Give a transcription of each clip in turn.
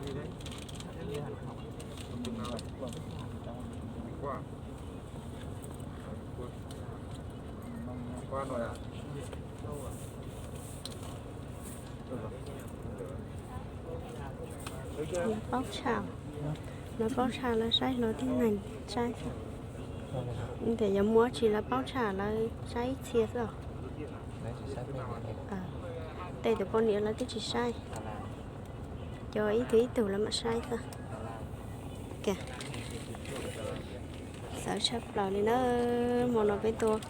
Lawv paub tshaj, lawv paub tshaj lawv saib hlo tib neeg saib. Tias yog muaj tsi lawv paub tshaj lawv saib ib txhia xwb. Tej tus poj niam lawv twb tsis saib, cov ib tug ib tug lawv mam saib xwb. Txawv tshaj plaws li na. Hmo no peb tuaj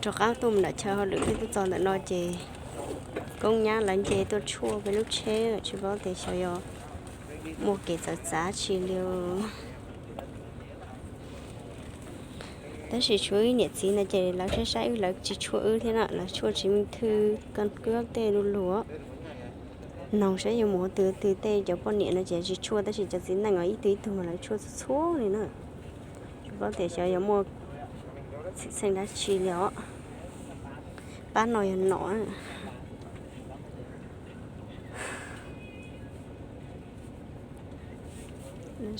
rov qab tuaj mus nram chaw hauj lwm, peb tuaj txog ntawm no ces koob nyab lawv nce tuaj tshuaj peb lub tsheb, tsis paub tias xyov yog muaj kev txawv txav tsi li. Tab sis tshuav wb niam txiv no ces lawv saib saib wb, lawv tsis tshuaj wb thiab na, lawv tshuaj Chứng Minh Thư, căn cước tej lu lug. Noog saib yuav mus ua twg twg, tej cov poj niam no ces tsis tshuaj, tab sis cov txiv neej os ib tug ib tug mas lawv tshuaj txhua txhua li na. Tsis paub tias xyov yog muaj txheej dab tsi li os. Pab no yog nom.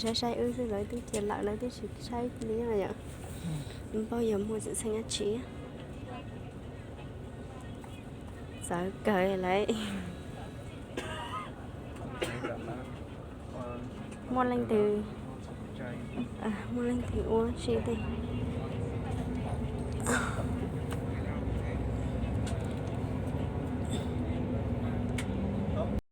Saib saib wb xwb, lawv twb cia lawm, lawv twb tsis saib li na yom. Paub yog muaj txheej dab tsi. Txawv kawg lawm. Muaj leej twg, muaj leej twg ua tsi tej.